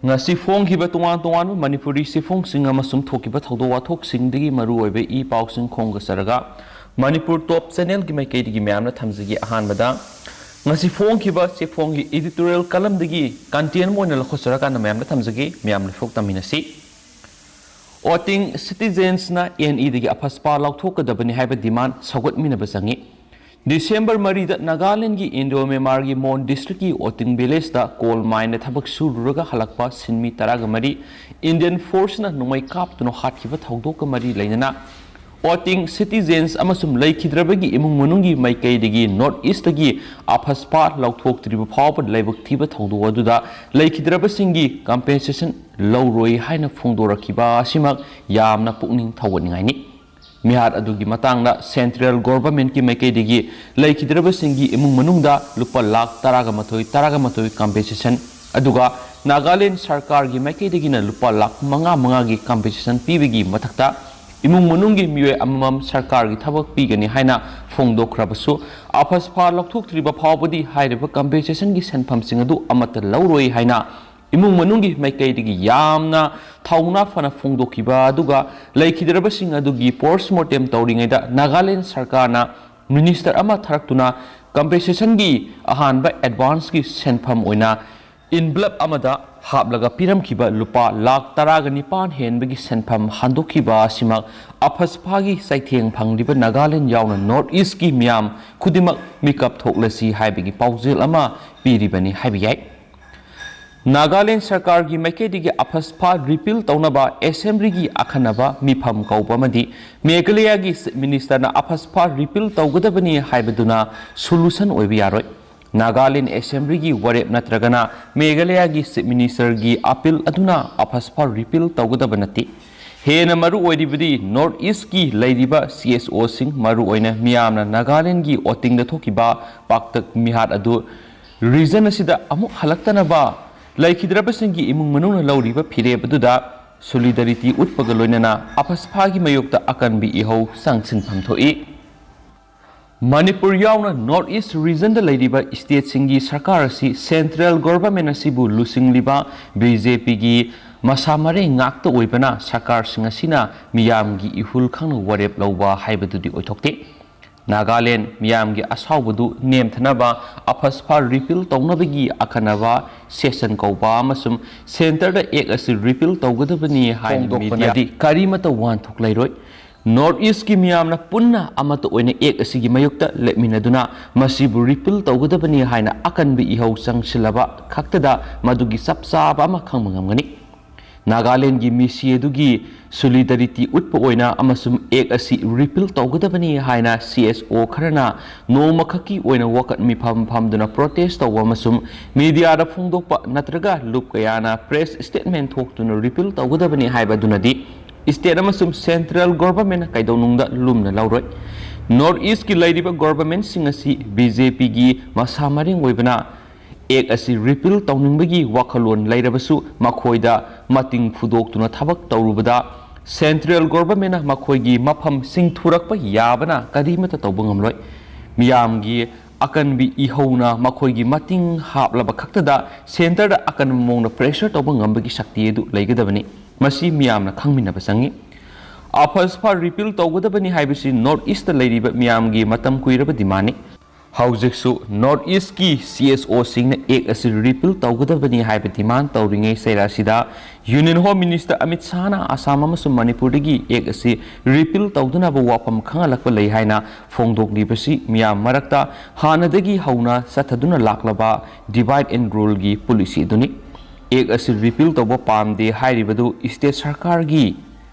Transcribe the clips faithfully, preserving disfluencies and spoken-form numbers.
ꯉꯁꯤ ꯐꯣꯡꯈꯤꯕ ꯇꯣꯉꯥꯟ ꯇꯣꯉꯥꯟꯕ ꯃꯅꯤꯄꯨꯔꯤ ꯆꯦꯐꯣꯡꯁꯤꯡ ꯑꯃꯁꯨꯡ ꯊꯣꯛꯈꯤꯕ ꯊꯧꯗꯣꯛ ꯋꯥꯊꯣꯛꯁꯤꯡꯗꯒꯤ ꯃꯔꯨꯑꯣꯏꯕ ꯏ ꯄꯥꯎꯁꯤꯡ ꯈꯣꯝꯒꯠꯆꯔꯒ ꯃꯅꯤꯄꯨꯔ ꯇꯣꯞ ꯆꯦꯅꯦꯜꯒꯤ ꯃꯥꯏꯀꯩꯗꯒꯤ ꯃꯌꯥꯝꯅ ꯊꯝꯖꯒꯦ꯫ ꯑꯍꯥꯟꯕꯗ ꯉꯁꯤ ꯐꯣꯡꯈꯤꯕ ꯆꯦꯐꯣꯡꯒꯤ editorial columnꯗꯒꯤ content ꯑꯃ ꯑꯣꯏꯅ ꯂꯧꯈꯠꯆꯔꯀꯥꯟꯗ ꯃꯌꯥꯝꯗ ꯊꯝꯖꯒꯦ꯫ ꯃꯌꯥꯝ ꯂꯣꯏꯊꯣꯛ ꯇꯝꯃꯤꯟꯅꯁꯤ꯫ ꯑꯣꯇꯤꯡ citizensꯅ ꯑꯦꯟ ꯏꯗꯒꯤ ꯑꯐꯁꯄꯥ ꯂꯧꯊꯣꯛꯀꯗꯕꯅꯤ ꯍꯥꯏꯕ demand ꯁꯧꯒꯠꯃꯤꯟꯅꯕ ꯆꯪꯉꯤ꯫ ꯗꯤꯁꯦꯝꯕꯔ ꯃꯔꯤꯗ ꯅꯥꯒꯥꯂꯦꯟꯗꯒꯤ ꯏꯟꯗꯣ ꯃꯦꯟꯃꯥꯔꯒꯤ ꯃꯣꯟ districtꯀꯤ ꯑꯣꯇꯤꯡ villageꯇ coal mineꯗ ꯊꯕꯛ ꯁꯨꯔꯨꯔꯒ ꯍꯜꯂꯛꯄ ꯁꯤꯟꯃꯤ ꯇꯔꯥꯒ ꯃꯔꯤ Indian forceꯅ ꯅꯣꯡꯃꯩ ꯀꯥꯞꯇꯨꯅ ꯍꯥꯠꯈꯤꯕ ꯊꯧꯗꯣꯛꯀ ꯃꯔꯤ ꯂꯩꯅꯅ ꯑꯣꯇꯤꯡ citizens ꯑꯃꯁꯨꯡ ꯂꯩꯈꯤꯗ꯭ꯔꯕꯒꯤ ꯏꯃꯨꯡ ꯃꯅꯨꯡꯒꯤ ꯃꯥꯏꯀꯩꯗꯒꯤ North Eastꯇꯒꯤ ꯑꯐꯁꯄꯥ ꯂꯧꯊꯣꯛꯇ꯭ꯔꯤꯕ ꯐꯥꯎꯕ ꯂꯥꯏꯕꯛ ꯊꯤꯕ ꯊꯧꯗꯣꯛ ꯑꯗꯨꯗ ꯂꯩꯈꯤꯗ꯭ꯔꯕꯁꯤꯡꯒꯤ compensation ꯂꯧꯔꯣꯏ ꯍꯥꯏꯅ ꯐꯣꯡꯗꯣꯔꯛꯈꯤꯕ ꯑꯁꯤꯃꯛ ꯌꯥꯝꯅ ꯄꯨꯛꯅꯤꯡ ꯊꯧꯒꯠꯅꯤꯡꯉꯥꯏꯅꯤ꯫ ꯃꯤꯍꯥꯠ ꯑꯗꯨꯒꯤ ꯃꯇꯥꯡꯗ central governmentꯀꯤ ꯃꯥꯏꯀꯩꯗꯒꯤ ꯂꯩꯈꯤꯗ꯭ꯔꯕꯁꯤꯡꯒꯤ ꯏꯃꯨꯡ ꯃꯅꯨꯡꯗ ꯂꯨꯄꯥ ꯂꯥꯈ ꯇꯔꯥꯒ ꯃꯥꯊꯣꯏ, ꯇꯔꯥꯒ ꯃꯥꯊꯣꯏ compensation, ꯑꯗꯨꯒ ꯅꯥꯒꯥꯂꯦꯟ ꯁꯔꯀꯥꯔꯒꯤ ꯃꯥꯏꯀꯩꯗꯒꯤꯅ ꯂꯨꯄꯥ ꯂꯥꯈ ꯃꯉꯥ ꯃꯉꯥꯒꯤ compensation ꯄꯤꯕꯒꯤ ꯃꯊꯛꯇ ꯏꯃꯨꯡ ꯃꯅꯨꯡꯒꯤ ꯃꯤꯑꯣꯏ ꯑꯃꯃꯝ ꯁꯔꯀꯥꯔꯒꯤ ꯊꯕꯛ ꯄꯤꯒꯅꯤ ꯍꯥꯏꯅ ꯐꯣꯡꯗꯣꯛꯈ꯭ꯔꯕꯁꯨ, ꯑꯐꯁꯄꯥ ꯂꯧꯊꯣꯛꯇ꯭ꯔꯤꯕ ꯐꯥꯎꯕꯗꯤ ꯍꯥꯏꯔꯤꯕ compensationꯒꯤ ꯁꯦꯟꯐꯝꯁꯤꯡ ꯑꯗꯨ ꯑꯃꯠꯇ ꯂꯧꯔꯣꯏ ꯍꯥꯏꯅ ꯏꯃꯨꯡ ꯃꯅꯨꯡꯒꯤ ꯃꯥꯏꯀꯩꯗꯒꯤ ꯌꯥꯝꯅ ꯊꯧꯅꯥ ꯐꯅ ꯐꯣꯡꯗꯣꯛꯈꯤꯕ, ꯑꯗꯨꯒ ꯂꯩꯈꯤꯗ꯭ꯔꯕꯁꯤꯡ ꯑꯗꯨꯒꯤ post mortem ꯇꯧꯔꯤꯉꯩꯗ ꯅꯥꯒꯥꯂꯦꯟ ꯁꯔꯀꯥꯔꯅ minister ꯑꯃ ꯊꯥꯔꯛꯇꯨꯅ compensationꯒꯤ ꯑꯍꯥꯟꯕ advanceꯀꯤ ꯁꯦꯟꯐꯝ ꯑꯣꯏꯅ envelope ꯑꯃꯗ ꯍꯥꯞꯂꯒ ꯄꯤꯔꯝꯈꯤꯕ ꯂꯨꯄꯥ ꯂꯥꯈ ꯇꯔꯥꯒ ꯅꯤꯄꯥꯟ ꯍꯦꯟꯕꯒꯤ ꯁꯦꯟꯐꯝ ꯍꯟꯗꯣꯛꯈꯤꯕ ꯑꯁꯤꯃꯛ ꯑꯐꯁꯄꯥꯒꯤ ꯆꯩꯊꯦꯡ ꯐꯪꯂꯤꯕ ꯅꯥꯒꯥꯂꯦꯟ ꯌꯥꯎꯅ North Eastꯀꯤ ꯃꯤꯌꯥꯝ ꯈꯨꯗꯤꯡꯃꯛ ꯃꯤꯀꯞ ꯊꯣꯛꯂꯁꯤ ꯍꯥꯏꯕꯒꯤ ꯄꯥꯎꯖꯦꯜ ꯑꯃ ꯄꯤꯔꯤꯕꯅꯤ ꯍꯥꯏꯕ ꯌꯥꯏ꯫ ꯅꯥꯒꯥꯂꯦꯟ ꯁꯔꯀꯥꯔꯒꯤ ꯃꯥꯏꯀꯩꯗꯒꯤ ꯑꯐꯁꯄꯥ repeal ꯇꯧꯅꯕ assemblyꯒꯤ ꯑꯈꯟꯅꯕ ꯃꯤꯐꯝ ꯀꯧꯕ ꯑꯃꯗꯤ ꯃꯦꯘꯥꯂꯌꯥꯒꯤ chief ministerꯅ ꯑꯐꯁꯄꯥ repeal ꯇꯧꯒꯗꯕꯅꯤ ꯍꯥꯏꯕꯗꯨꯅ solution ꯑꯣꯏꯕ ꯌꯥꯔꯣꯏ꯫ ꯅꯥꯒꯥꯂꯦꯟ assemblyꯒꯤ ꯋꯥꯔꯦꯞ ꯅꯠꯇ꯭ꯔꯒꯅ ꯃꯦꯘꯥꯂꯌꯥꯒꯤ chief ministerꯒꯤ appeal ꯑꯗꯨꯅ ꯑꯐꯁꯄꯥ repeal ꯇꯧꯒꯗꯕ ꯅꯠꯇꯦ꯫ ꯍꯦꯟꯅ ꯃꯔꯨ ꯑꯣꯏꯔꯤꯕꯗꯤ North Eastꯀꯤ ꯂꯩꯔꯤꯕ CSOꯁꯤꯡ, ꯃꯔꯨꯑꯣꯏꯅ ꯃꯤꯌꯥꯝꯅ ꯅꯥꯒꯥꯂꯦꯟꯒꯤ ꯑꯣꯇꯤꯡꯗ ꯊꯣꯛꯈꯤꯕ ꯄꯥꯛꯇꯛ ꯃꯤꯍꯥꯠ ꯑꯗꯨ region ꯑꯁꯤꯗ ꯑꯃꯨꯛ ꯍꯜꯂꯛꯇꯅꯕ ꯂꯩꯈꯤꯗ꯭ꯔꯕꯁꯤꯡꯒꯤ ꯏꯃꯨꯡ ꯃꯅꯨꯡꯅ ꯂꯧꯔꯤꯕ ꯐꯤꯔꯦꯞ ꯑꯗꯨꯗ solidarity ꯎꯠꯄꯒ ꯂꯣꯏꯅꯅ ꯑꯐꯁꯄꯥꯒꯤ ꯃꯥꯌꯣꯛꯇ ꯑꯀꯟꯕ ꯏꯍꯧ ꯆꯪꯁꯤꯟꯐꯝ ꯊꯣꯛꯏ꯫ ꯃꯅꯤꯄꯨꯔ ꯌꯥꯎꯅ North East Regionꯗ ꯂꯩꯔꯤꯕ stateꯁꯤꯡꯒꯤ ꯁꯔꯀꯥꯔ ꯑꯁꯤ central government ꯑꯁꯤꯕꯨ ꯂꯨꯆꯤꯡꯂꯤꯕ BJPꯒꯤ ꯃꯁꯥ ꯃꯔꯦꯡ ꯉꯥꯛꯇ ꯑꯣꯏꯕꯅ ꯁꯔꯀꯥꯔꯁꯤꯡ ꯑꯁꯤꯅ ꯃꯤꯌꯥꯝꯒꯤ ꯏꯍꯨꯜ ꯈꯪꯅ ꯋꯥꯔꯦꯞ ꯂꯧꯕ ꯍꯥꯏꯕꯗꯨꯗꯤ ꯑꯣꯏꯊꯣꯛꯇꯦ꯫ ꯅꯥꯒꯥꯂꯦꯟ ꯃꯤꯌꯥꯝꯒꯤ ꯑꯁꯥꯎꯕꯗꯨ ꯅꯦꯝꯊꯅꯕ, ꯑꯐꯁꯐꯥ repeal ꯇꯧꯅꯕꯒꯤ ꯑꯈꯟꯅꯕ session ꯀꯧꯕ ꯑꯃꯁꯨꯡ centreꯗ act ꯑꯁꯤ repeal ꯇꯧꯒꯗꯕꯅꯤ ꯍꯥꯏꯅ ꯐꯣꯡꯗꯣꯛꯄꯅꯗꯤ ꯀꯔꯤꯃꯠꯇ ꯋꯥꯍꯟꯊꯣꯛ ꯂꯩꯔꯣꯏ꯫ North Eastꯀꯤ ꯃꯤꯌꯥꯝꯅ ꯄꯨꯟꯅ ꯑꯃꯠꯇ ꯑꯣꯏꯅ act ꯑꯁꯤꯒꯤ ꯃꯥꯌꯣꯛꯇ ꯂꯦꯞꯃꯤꯟꯅꯗꯨꯅ ꯃꯁꯤꯕꯨ repeal ꯇꯧꯒꯗꯕꯅꯤ ꯍꯥꯏꯅ ꯑꯀꯟꯕ ꯏꯍꯧ ꯆꯪꯁꯤꯜꯂꯕ ꯈꯛꯇꯗ ꯃꯗꯨꯒꯤ ꯆꯞ ꯆꯥꯕ ꯑꯃ ꯈꯪꯕ ꯉꯝꯒꯅꯤ꯫ ꯅꯥꯒꯥꯂꯦꯟꯒꯤ ꯃꯤꯁꯤ ꯑꯗꯨꯒꯤ solidarity ꯎꯠꯄ ꯑꯣꯏꯅ ꯑꯃꯁꯨꯡ act ꯑꯁꯤ repeal ꯇꯧꯒꯗꯕꯅꯤ ꯍꯥꯏꯅ CSO ꯈꯔꯅ ꯅꯣꯡꯃꯈꯛꯀꯤ ꯑꯣꯏꯅ ꯋꯥꯀꯠ ꯃꯤꯐꯝ ꯐꯝꯗꯨꯅ protest ꯇꯧꯕ ꯑꯃꯁꯨꯡ mediaꯗ ꯐꯣꯡꯗꯣꯛꯄ ꯅꯠꯇ꯭ꯔꯒ ꯂꯨꯞ ꯀꯌꯥꯅ press statement ꯊꯣꯛꯇꯨꯅ repeal ꯇꯧꯒꯗꯕꯅꯤ ꯍꯥꯏꯕ ꯑꯗꯨꯅꯗꯤ state ꯑꯃꯁꯨꯡ central governmentꯅ ꯀꯩꯗꯧꯅꯨꯡꯗ ꯂꯨꯝꯅ ꯂꯧꯔꯣꯏ꯫ North Eastꯀꯤ ꯂꯩꯔꯤꯕ governmentꯁꯤꯡ ꯑꯁꯤ BJPꯒꯤ ꯃꯁꯥ ꯃꯔꯦꯡ ꯑꯣꯏꯕꯅ act ꯑꯁꯤ repeal ꯇꯧꯅꯤꯡꯕꯒꯤ ꯋꯥꯈꯜꯂꯣꯟ ꯂꯩꯔꯕꯁꯨ ꯃꯈꯣꯏꯗ ꯃꯇꯤꯡ ꯐꯨꯗꯣꯛꯇꯨꯅ ꯊꯕꯛ ꯇꯧꯔꯨꯕꯗ central governmentꯅ ꯃꯈꯣꯏꯒꯤ ꯃꯐꯝ ꯁꯤꯡꯊꯨꯔꯛꯄ ꯌꯥꯕꯅ ꯀꯔꯤꯃꯠꯇ ꯇꯧꯕ ꯉꯝꯂꯣꯏ꯫ ꯃꯤꯌꯥꯝꯒꯤ ꯑꯀꯟꯕꯤ ꯏꯍꯧꯅ ꯃꯈꯣꯏꯒꯤ ꯃꯇꯤꯡ ꯍꯥꯞꯂꯕ ꯈꯛꯇꯗ centreꯗ ꯑꯀꯟꯕ ꯃꯑꯣꯡꯗ pressure ꯇꯧꯕ ꯉꯝꯕꯒꯤ ꯁꯛꯇꯤ ꯑꯗꯨ ꯂꯩꯒꯗꯕꯅꯤ꯫ ꯃꯁꯤ ꯃꯤꯌꯥꯝꯅ ꯈꯪꯃꯤꯟꯅꯕ ꯆꯪꯏ꯫ ꯑꯐꯁꯐꯥ repeal ꯇꯧꯒꯗꯕꯅꯤ ꯍꯥꯏꯕꯁꯤ North Eastꯇ ꯂꯩꯔꯤꯕ ꯃꯤꯌꯥꯝꯒꯤ ꯃꯇꯝ ꯀꯨꯏꯔꯕ demandꯅꯤ꯫ ꯍꯧꯖꯤꯛꯁꯨ North Eastꯀꯤ CSOꯁꯤꯡꯅ act ꯑꯁꯤ repeal ꯇꯧꯒꯗꯕꯅꯤ ꯍꯥꯏꯕ demand ꯇꯧꯔꯤꯉꯩ ꯆꯩꯔꯥꯛꯁꯤꯗ Union Home Minister Amit ꯁꯥꯍꯅ Assam ꯑꯃꯁꯨꯡ ꯃꯅꯤꯄꯨꯔꯗꯒꯤ act ꯑꯁꯤ repeal ꯇꯧꯗꯅꯕ ꯋꯥꯐꯝ ꯈꯪꯍꯜꯂꯛꯄ ꯂꯩ ꯍꯥꯏꯅ ꯐꯣꯡꯗꯣꯛꯂꯤꯕꯁꯤ ꯃꯤꯌꯥꯝ ꯃꯔꯛꯇ ꯍꯥꯟꯅꯗꯒꯤ ꯍꯧꯅ ꯆꯠꯊꯗꯨꯅ ꯂꯥꯛꯂꯕ divide and ruleꯒꯤ policy ꯑꯗꯨꯅꯤ꯫ Act ꯑꯁꯤ repeal ꯇꯧꯕ ꯄꯥꯝꯗꯦ ꯍꯥꯏꯔꯤꯕꯗꯨ state ꯁꯔꯀꯥꯔꯒꯤ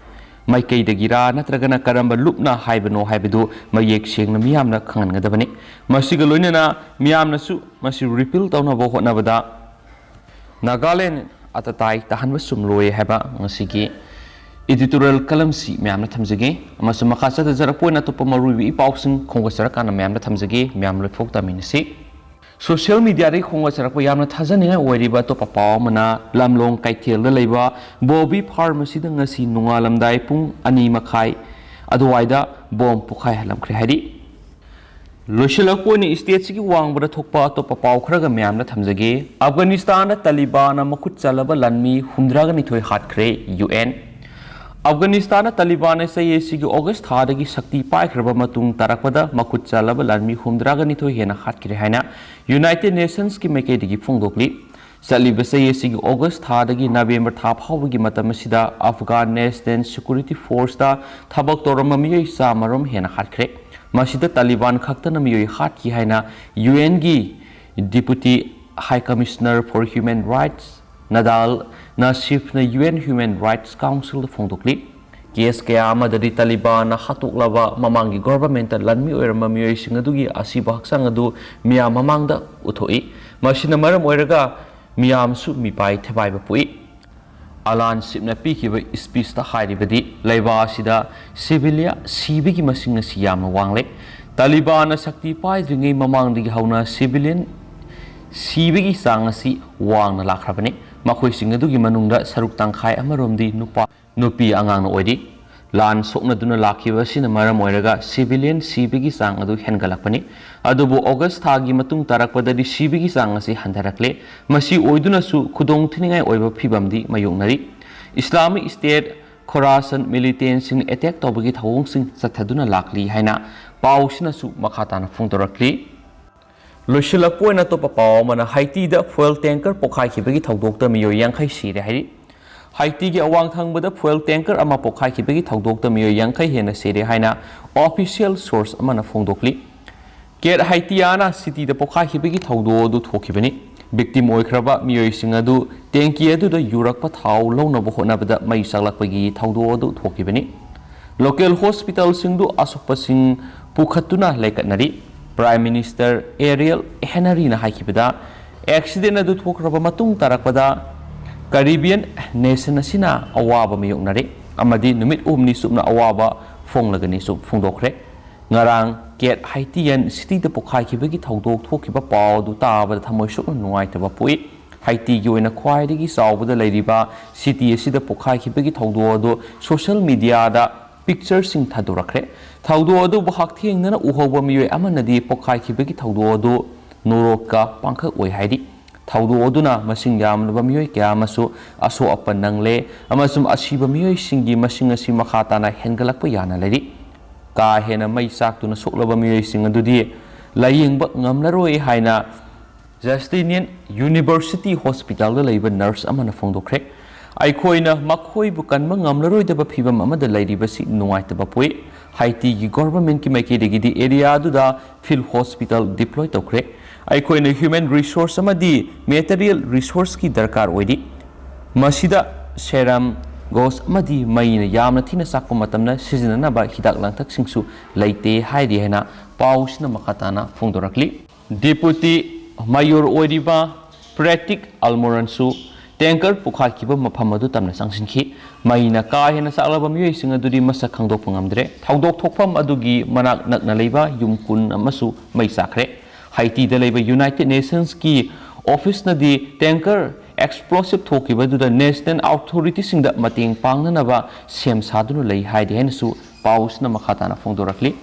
ꯃꯥꯏꯀꯩꯗꯒꯤꯔꯥ ꯅꯠꯇ꯭ꯔꯒꯅ ꯀꯔꯝꯕ ꯂꯨꯞꯅ ꯍꯥꯏꯕꯅꯣ ꯍꯥꯏꯕꯗꯨ ꯃꯌꯦꯛ ꯁꯦꯡꯅ ꯃꯤꯌꯥꯝꯅ ꯈꯪꯍꯟꯒꯗꯕꯅꯤ꯫ ꯃꯁꯤꯒ ꯂꯣꯏꯅꯅ ꯃꯤꯌꯥꯝꯅꯁꯨ ꯃꯁꯤ repeal ꯇꯧꯅꯕ ꯍꯣꯠꯅꯕꯗ ꯅꯥꯒꯥꯂꯦꯟ ꯑꯇꯇꯥꯏ ꯇꯥꯍꯟꯕ ꯆꯨꯝꯂꯣꯏ ꯍꯥꯏꯕ ꯉꯁꯤꯒꯤ editorial columnꯁꯤ ꯃꯌꯥꯝꯅ ꯊꯝꯖꯒꯦ꯫ ꯑꯃꯁꯨꯡ ꯃꯈꯥ ꯆꯠꯊꯖꯔꯛꯄ ꯑꯣꯏꯅ ꯑꯇꯣꯞꯄ ꯃꯔꯨꯑꯣꯏꯕ ꯏ ꯄꯥꯎꯁꯤꯡ ꯈꯣꯝꯒꯠꯆꯔꯀꯥꯟꯗ ꯃꯌꯥꯝꯗ ꯊꯝꯖꯒꯦ꯫ ꯃꯌꯥꯝ ꯂꯣꯏꯐꯥꯎ ꯇꯥꯃꯤꯟꯅꯁꯤ꯫ Social mediaꯗꯒꯤ ꯈꯣꯝꯒꯠꯆꯔꯛꯄ ꯌꯥꯝꯅ ꯊꯥꯖꯅꯤꯡꯉꯥꯏ ꯑꯣꯏꯔꯤꯕ ꯑꯇꯣꯞꯄ ꯄꯥꯎ ꯑꯃꯅ, ꯂꯝꯂꯣꯡ ꯀꯩꯊꯦꯜꯗ ꯂꯩꯕ ꯕꯣꯕꯤ ꯐꯥꯔꯝ ꯑꯁꯤꯗ ꯉꯁꯤ ꯅꯣꯡꯉꯥꯜꯂꯝꯗꯥꯏ ꯄꯨꯡ ꯑꯅꯤ ꯃꯈꯥꯏ ꯑꯗꯨꯋꯥꯏꯗ ꯕꯣꯝ ꯄꯣꯈꯥꯏꯍꯜꯂꯝꯈ꯭ꯔꯦ ꯍꯥꯏꯔꯤ꯫ ꯂꯣꯏꯁꯤꯜꯂꯛꯄ ꯑꯣꯏꯅ stateꯁꯤꯒꯤ ꯋꯥꯡꯃꯗ ꯊꯣꯛꯄ ꯑꯇꯣꯞꯄ ꯄꯥꯎ ꯈꯔꯒ ꯃꯌꯥꯝꯗ ꯊꯝꯖꯒꯦ꯫ ꯑꯐꯒꯥꯅꯤꯁꯇꯥꯟꯗ ꯇꯥꯂꯤꯕꯥꯟꯅ ꯃꯈꯨꯠ ꯆꯜꯂꯕ ꯂꯥꯟꯃꯤ ꯍꯨꯝꯗ꯭ꯔꯥꯒ ꯅꯤꯊꯣꯏ ꯍꯥꯠꯈ꯭ꯔꯦ, UN꯫ ꯑꯐꯒꯥꯅꯤꯁꯇꯥꯟꯗ ꯇꯥꯂꯤꯕꯥꯟꯅ ꯆꯍꯤ ꯑꯁꯤꯒꯤ August ꯊꯥꯗꯒꯤ ꯁꯛꯇꯤ ꯄꯥꯏꯈ꯭ꯔꯕ ꯃꯇꯨꯡ ꯇꯥꯔꯛꯄꯗ ꯃꯈꯨꯠ ꯆꯜꯂꯕ ꯂꯥꯟꯃꯤ ꯍꯨꯝꯗ꯭ꯔꯥꯒ ꯅꯤꯊꯣꯏ ꯍꯦꯟꯅ ꯍꯥꯠꯈ꯭ꯔꯦ ꯍꯥꯏꯅ United Nationsꯀꯤ ꯃꯥꯏꯀꯩꯗꯒꯤ ꯐꯣꯡꯗꯣꯛꯂꯤ꯫ ꯆꯠꯂꯤꯕ ꯆꯍꯤ ꯑꯁꯤꯒꯤ August ꯊꯥꯗꯒꯤ November ꯊꯥ ꯐꯥꯎꯕꯒꯤ ꯃꯇꯝ ꯑꯁꯤꯗ Afghan National Security Forceꯇ ꯊꯕꯛ ꯇꯧꯔꯝꯕ ꯃꯤꯑꯣꯏ ꯆꯥꯝꯃꯔꯣꯝ ꯍꯦꯟꯅ ꯍꯥꯠꯈ꯭ꯔꯦ꯫ ꯃꯁꯤꯗ ꯇꯥꯂꯤꯕꯥꯟ ꯈꯛꯇꯅ ꯃꯤꯑꯣꯏ ꯍꯥꯠꯈꯤ ꯍꯥꯏꯅ UNꯒꯤ Deputy High Commissioner for Human Rights ꯅꯗꯥꯜ ꯅꯥꯁꯤꯐꯅ UN Human Rights Councilꯗ ꯐꯣꯡꯗꯣꯛꯂꯤ꯫ Case ꯀꯌꯥ ꯑꯃꯗꯗꯤ ꯇꯥꯂꯤꯕꯥꯟꯅ ꯍꯥꯠꯇꯣꯛꯂꯕ ꯃꯃꯥꯡꯒꯤ governmentꯇ ꯂꯥꯟꯃꯤ ꯑꯣꯏꯔꯝꯕ ꯃꯤꯑꯣꯏꯁꯤꯡ ꯑꯗꯨꯒꯤ ꯑꯁꯤꯕ ꯍꯛꯆꯥꯡ ꯑꯗꯨ ꯃꯤꯌꯥꯝ ꯃꯃꯥꯡꯗ ꯎꯠꯊꯣꯛꯏ꯫ ꯃꯁꯤꯅ ꯃꯔꯝ ꯑꯣꯏꯔꯒ ꯃꯤꯌꯥꯝꯁꯨ ꯃꯤꯄꯥꯏ ꯊꯦꯕꯥꯏꯕ ꯄꯣꯛꯏ꯫ ꯑꯂꯥꯟ ꯁꯤꯞꯅ ꯄꯤꯈꯤꯕ speechꯇ ꯍꯥꯏꯔꯤꯕꯗꯤ ꯂꯩꯕꯥꯛ ꯑꯁꯤꯗ civilian ꯁꯤꯕꯒꯤ ꯃꯁꯤꯡ ꯑꯁꯤ ꯌꯥꯝꯅ ꯋꯥꯡꯂꯦ꯫ ꯇꯥꯂꯤꯕꯥꯟꯅ ꯁꯛꯇꯤ ꯄꯥꯏꯗ꯭ꯔꯤꯉꯩ ꯃꯃꯥꯡꯗꯒꯤ ꯍꯧꯅ civilian ꯁꯤꯕꯒꯤ ꯆꯥꯡ ꯑꯁꯤ ꯋꯥꯡꯅ ꯂꯥꯛꯈ꯭ꯔꯕꯅꯤ꯫ ꯃꯈꯣꯏꯁꯤꯡ ꯑꯗꯨꯒꯤ ꯃꯅꯨꯡꯗ ꯁꯔꯨꯛ ꯇꯪꯈꯥꯏ ꯑꯃꯔꯣꯝꯗꯤ ꯅꯨꯄꯥ ꯅꯨꯄꯤ ꯑꯉꯥꯡꯅ ꯑꯣꯏꯔꯤ꯫ ꯂꯥꯟ ꯁꯣꯛꯅꯗꯨꯅ ꯂꯥꯛꯈꯤꯕ ꯑꯁꯤꯅ ꯃꯔꯝ ꯑꯣꯏꯔꯒ civilian ꯁꯤꯕꯒꯤ ꯆꯥꯡ ꯑꯗꯨ ꯍꯦꯟꯒꯠꯂꯛꯄꯅꯤ꯫ ꯑꯗꯨꯕꯨ August ꯊꯥꯒꯤ ꯃꯇꯨꯡ ꯇꯥꯔꯛꯄꯗꯗꯤ ꯁꯤꯕꯒꯤ ꯆꯥꯡ ꯑꯁꯤ ꯍꯟꯊꯔꯛꯂꯦ꯫ ꯃꯁꯤ ꯑꯣꯏꯗꯨꯅꯁꯨ ꯈꯨꯗꯣꯡꯊꯤꯅꯤꯡꯉꯥꯏ ꯑꯣꯏꯕ ꯐꯤꯕꯝꯗꯤ ꯃꯥꯌꯣꯛꯅꯔꯤ꯫ Islamic State Khorasan militantꯁꯤꯡꯅ attack ꯇꯧꯕꯒꯤ ꯊꯧꯑꯣꯡꯁꯤꯡ ꯆꯠꯊꯗꯨꯅ ꯂꯥꯛꯂꯤ ꯍꯥꯏꯅ ꯄꯥꯎꯁꯤꯅꯁꯨ ꯃꯈꯥ ꯇꯥꯅ ꯐꯣꯡꯗꯣꯔꯛꯂꯤ꯫ ꯂꯣꯏꯁꯤꯜꯂꯛꯄ ꯑꯣꯏꯅ ꯑꯇꯣꯞꯄ ꯄꯥꯎ ꯑꯃꯅ Haitiꯗ fuel tanker ꯄꯣꯈꯥꯏꯈꯤꯕꯒꯤ ꯊꯧꯗꯣꯛꯇ ꯃꯤꯑꯣꯏ ꯌꯥꯡꯈꯩ ꯁꯤꯔꯦ ꯍꯥꯏꯔꯤ꯫ Haitiꯒꯤ ꯑꯋꯥꯡ ꯊꯪꯕꯗ fuel tanker ꯑꯃ ꯄꯣꯈꯥꯏꯈꯤꯕꯒꯤ ꯊꯧꯗꯣꯛꯇ ꯃꯤꯑꯣꯏ ꯌꯥꯡꯈꯩ ꯍꯦꯟꯅ ꯁꯤꯔꯦ ꯍꯥꯏꯅ official source ꯑꯃꯅ ꯐꯣꯡꯗꯣꯛꯂꯤ꯫ Cat Haitiana cityꯗ ꯄꯣꯈꯥꯏꯈꯤꯕꯒꯤ ꯊꯧꯗꯣꯛ ꯑꯗꯨ ꯊꯣꯛꯈꯤꯕꯅꯤ꯫ Victim ꯑꯣꯏꯈ꯭ꯔꯕ ꯃꯤꯑꯣꯏꯁꯤꯡ ꯑꯗꯨ tanky ꯑꯗꯨꯗ ꯌꯨꯔꯛꯄ ꯊꯥꯎ ꯂꯧꯅꯕ ꯍꯣꯠꯅꯕꯗ ꯃꯩ ꯆꯥꯛꯂꯛꯄꯒꯤ ꯊꯧꯗꯣꯛ ꯑꯗꯨ ꯊꯣꯛꯈꯤꯕꯅꯤ꯫ Local hospitalꯁꯤꯡꯗꯨ ꯑꯁꯣꯛꯄꯁꯤꯡ ꯄꯨꯈꯠꯇꯨꯅ ꯂꯩꯀꯠꯅꯔꯤ꯫ Prime Minister Ariel Henryꯅ ꯍꯥꯏꯈꯤꯕꯗ, accident ꯑꯗꯨ ꯊꯣꯛꯈ꯭ꯔꯕ ꯃꯇꯨꯡ ꯇꯥꯔꯛꯄꯗ Caribbean nation ꯑꯁꯤꯅ ꯑꯋꯥꯕ ꯃꯥꯌꯣꯛꯅꯔꯦ ꯑꯃꯗꯤ ꯅꯨꯃꯤꯠ ꯑꯍꯨꯝꯅꯤ ꯆꯨꯞꯅ ꯑꯋꯥꯕ ꯐꯣꯡꯂꯒꯅꯤꯁꯨ ꯐꯣꯡꯗꯣꯛꯈ꯭ꯔꯦ꯫ ꯉꯔꯥꯡ Cat Haitian cityꯗ ꯄꯣꯈꯥꯏꯈꯤꯕꯒꯤ ꯊꯧꯗꯣꯛ ꯊꯣꯛꯈꯤꯕ ꯄꯥꯎ ꯑꯗꯨ ꯇꯥꯕꯗ ꯊꯃꯣꯏ ꯁꯣꯛꯅ ꯅꯨꯡꯉꯥꯏꯇꯕ ꯄꯣꯛꯏ꯫ Haitiꯒꯤ ꯑꯣꯏꯅ ꯈ꯭ꯋꯥꯏꯗꯒꯤ ꯆꯥꯎꯕꯗ ꯂꯩꯔꯤꯕ city ꯑꯁꯤꯗ ꯄꯣꯈꯥꯏꯈꯤꯕꯒꯤ ꯊꯧꯗꯣꯛ ꯑꯗꯨ social mediaꯗ ꯄꯤꯛꯆꯔꯁꯤꯡ ꯊꯥꯗꯣꯔꯛꯈ꯭ꯔꯦ꯫ ꯊꯧꯗꯣꯛ ꯑꯗꯨꯕꯨ ꯍꯛꯊꯦꯡꯅꯅ ꯎꯍꯧꯕ ꯃꯤꯑꯣꯏ ꯑꯃꯅꯗꯤ ꯄꯣꯈꯥꯏꯈꯤꯕꯒꯤ ꯊꯧꯗꯣꯛ ꯑꯗꯨ ꯅꯣꯔꯣꯛꯀ ꯄꯥꯡꯈꯛ ꯑꯣꯏ ꯍꯥꯏꯔꯤ꯫ ꯊꯧꯗꯣꯛ ꯑꯗꯨꯅ ꯃꯁꯤꯡ ꯌꯥꯝꯂꯕ ꯃꯤꯑꯣꯏ ꯀꯌꯥ ꯑꯃꯁꯨ ꯑꯁꯣꯛ ꯑꯄꯟ ꯅꯪꯂꯦ ꯑꯃꯁꯨꯡ ꯑꯁꯤꯕ ꯃꯤꯑꯣꯏꯁꯤꯡꯒꯤ ꯃꯁꯤꯡ ꯑꯁꯤ ꯃꯈꯥ ꯇꯥꯅ ꯍꯦꯟꯒꯠꯂꯛꯄ ꯌꯥꯅ ꯂꯩꯔꯤ꯫ ꯀꯥ ꯍꯦꯟꯅ ꯃꯩ ꯆꯥꯛꯇꯨꯅ ꯁꯣꯛꯂꯕ ꯃꯤꯑꯣꯏꯁꯤꯡ ꯑꯗꯨꯗꯤ ꯂꯥꯌꯦꯡꯕ ꯉꯝꯂꯔꯣꯏ ꯍꯥꯏꯅ ꯖꯁꯇꯤꯅꯤꯌꯟ ꯌꯨꯅꯤꯚꯔꯁꯤꯇꯤ ꯍꯣꯁꯄꯤꯇꯥꯜꯗ ꯂꯩꯕ ꯅꯔꯁ ꯑꯃꯅ ꯐꯣꯡꯗꯣꯛꯈ꯭ꯔꯦ꯫ "ꯑꯩꯈꯣꯏꯅ ꯃꯈꯣꯏꯕꯨ ꯀꯟꯕ ꯉꯝꯂꯔꯣꯏꯗꯕ ꯐꯤꯚꯝ ꯑꯃꯗ ꯂꯩꯔꯤꯕꯁꯤ ꯅꯨꯡꯉꯥꯏꯇꯕ ꯄꯣꯛꯏ꯫" ꯍꯥꯏꯇꯤꯒꯤ ꯒꯣꯚꯔꯟꯃꯦꯟꯠꯀꯤ ꯃꯥꯏꯀꯩꯗꯒꯤꯗꯤ ꯑꯦꯔꯤꯌꯥ ꯑꯗꯨꯗ ꯐꯤꯜꯗ ꯍꯣꯁꯄꯤꯇꯥꯜ ꯗꯤꯄ꯭ꯂꯣꯏ ꯇꯧꯈ꯭ꯔꯦ꯫ "ꯑꯩꯈꯣꯏꯅ ꯍ꯭ꯌꯨꯃꯦꯟ ꯔꯤꯁꯣꯔꯁ ꯑꯃꯗꯤ ꯃꯦꯇꯔꯤꯌꯦꯜ ꯔꯤꯁꯣꯔꯁꯀꯤ ꯗꯔꯀꯥꯔ ꯑꯣꯏꯔꯤ꯫ ꯃꯁꯤꯗ ꯁꯦꯔꯝ, ꯒꯣꯁ ꯑꯃꯗꯤ ꯃꯩꯅ ꯌꯥꯝꯅ ꯊꯤꯅ ꯆꯥꯛꯄ ꯃꯇꯝꯗ ꯁꯤꯖꯤꯟꯅꯅꯕ ꯍꯤꯗꯥꯛ ꯂꯥꯡꯊꯛꯁꯤꯡꯁꯨ ꯂꯩꯇꯦ" ꯍꯥꯏꯔꯤ ꯍꯥꯏꯅ ꯄꯥꯎꯁꯤꯅ ꯃꯈꯥ ꯇꯥꯅ ꯐꯣꯡꯗꯣꯔꯛꯂꯤ꯫ ꯗꯤꯄꯨꯇꯤ ꯃꯦꯌꯣꯔ ꯑꯣꯏꯔꯤꯕ ꯄ꯭ꯔꯦꯇꯤꯛ ꯑꯜꯃꯣꯔꯟꯁꯨ ꯇꯦꯡꯀꯔ ꯄꯣꯈꯥꯏꯈꯤꯕ ꯃꯐꯝ ꯑꯗꯨ ꯇꯝꯅ ꯆꯪꯁꯤꯟꯈꯤ꯫ ꯃꯩꯅ ꯀꯥ ꯍꯦꯟꯅ ꯆꯥꯛꯂꯕ ꯃꯤꯑꯣꯏꯁꯤꯡ ꯑꯗꯨꯗꯤ ꯃꯁꯛ ꯈꯪꯗꯣꯛꯄ ꯉꯝꯗ꯭ꯔꯦ꯫ ꯊꯧꯗꯣꯛ ꯊꯣꯛꯐꯝ ꯑꯗꯨꯒꯤ ꯃꯅꯥꯛ ꯅꯛꯅ ꯂꯩꯕ ꯌꯨꯝ ꯀꯨꯟ ꯑꯃꯁꯨ ꯃꯩ ꯆꯥꯛꯈ꯭ꯔꯦ꯫ ꯍꯥꯏꯇꯤꯗ ꯂꯩꯕ ꯌꯨꯅꯥꯏꯇꯦꯗ ꯅꯦꯁꯟꯁꯀꯤ ꯑꯣꯐꯤꯁꯅꯗꯤ ꯇꯦꯡꯀꯔ ꯑꯦꯛꯁꯄ꯭ꯂꯣꯁꯤꯚ ꯊꯣꯛꯈꯤꯕꯗꯨꯗ ꯅꯦꯁꯅꯦꯜ ꯑꯣꯊꯣꯔꯤꯇꯤꯁꯤꯡꯗ ꯃꯇꯦꯡ ꯄꯥꯡꯅꯅꯕ ꯁꯦꯝ ꯁꯥꯗꯨꯅ ꯂꯩ ꯍꯥꯏꯔꯤ ꯍꯥꯏꯅꯁꯨ ꯄꯥꯎꯁꯤꯅ ꯃꯈꯥ ꯇꯥꯅ ꯐꯣꯡꯗꯣꯔꯛꯂꯤ꯫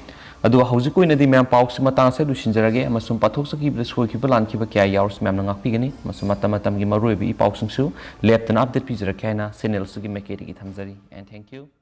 ꯑꯗꯨꯒ ꯍꯧꯖꯤꯛꯀꯤ ꯑꯣꯏꯅꯗꯤ ꯃꯌꯥꯝ ꯄꯥꯎꯁꯤ ꯃꯇꯥꯡ ꯑꯁꯤꯗ ꯂꯣꯏꯁꯤꯟꯖꯔꯒꯦ ꯑꯃꯁꯨꯡ ꯄꯥꯊꯣꯛꯆꯈꯤꯕꯗ ꯁꯣꯏꯈꯤꯕ ꯂꯥꯟꯈꯤꯕ ꯀꯌꯥ ꯌꯥꯎꯔꯁꯨ ꯃꯌꯥꯝꯅ ꯉꯥꯛꯄꯤꯒꯅꯤ ꯑꯃꯁꯨꯡ ꯃꯇꯝ ꯃꯇꯝꯒꯤ ꯃꯔꯨꯑꯣꯏꯕ ꯏ ꯄꯥꯎꯁꯤꯡꯁꯨ ꯂꯦꯞꯇꯅ ꯑꯞꯗꯦꯠ ꯄꯤꯖꯔꯛꯀꯦ ꯍꯥꯏꯅ ꯆꯦꯅꯦꯜꯁꯤꯒꯤ ꯃꯥꯏꯀꯩꯗꯒꯤ ꯊꯝꯖꯔꯤ꯫ And thank you.